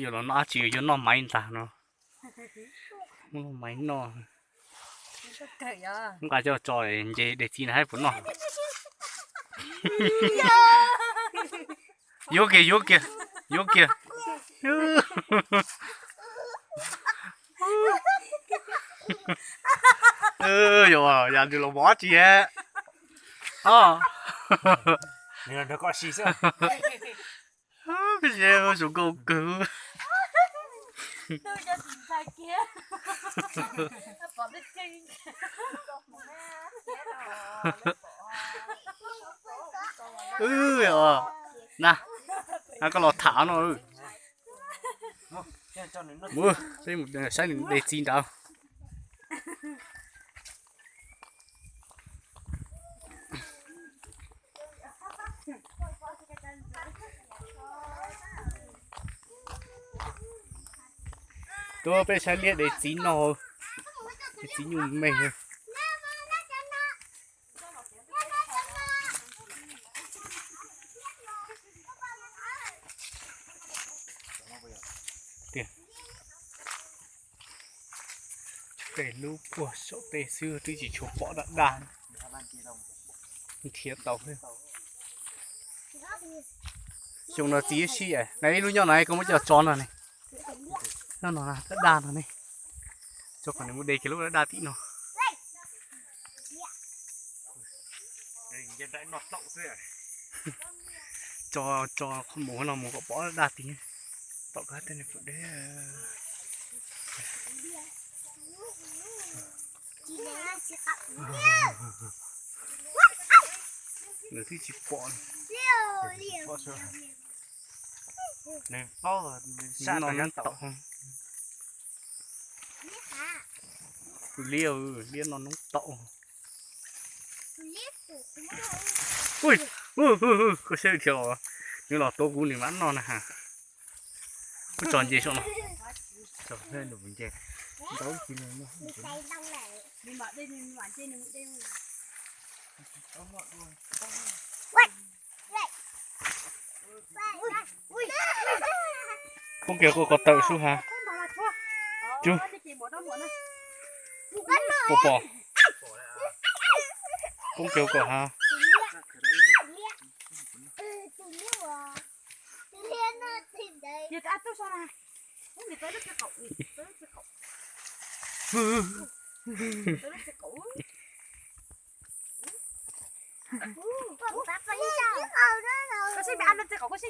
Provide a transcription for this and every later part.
Yuav los noj dab tsi, yuav noj maiv ntag no. Muab maiv noj. Nqa coj tso nce dej txiv na, saib puas noj. Yuav kiag, yuav kiag, yuav kiag. Yog, yam nws los mov dab tsi. Koj zoo nkauj kawg. Na, koj los tham no. Mus, saib nws de txiv nrad. Tuaj peb saib liab de txiv no, de txiv nyuj me. Tej lub puag saum tej xwb twb tsis tshua pom daj daj. Nrhiav tau. Xyoo no txiv sib, na ib lub nyob no koj muab coj tso no ne. Nyob no daj daj no ne. Tso kom nws mus de kiag lub daj daj tim no. Tso, tso qhov mus no mus kom pom daj daj tid. Tom kab tej nws pom deb. Nws twb tsis pom. Nws paub nws sab no nyob tom. Liab, liab no noob taum. Koj saib thiab, nws los tuav kuv nws mam noj na ha. Kuv tso nce saum no. Poob kiag koj ko taw sub ha. Cub. Pom pom. Poob kiag koj ha.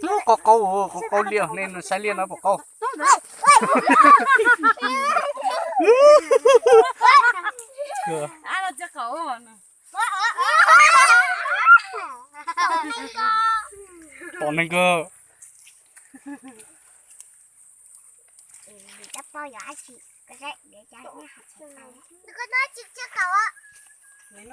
Ub, qau qau, qau qau liaj, nej saib liaj no pom qau. Tom neeg kawg.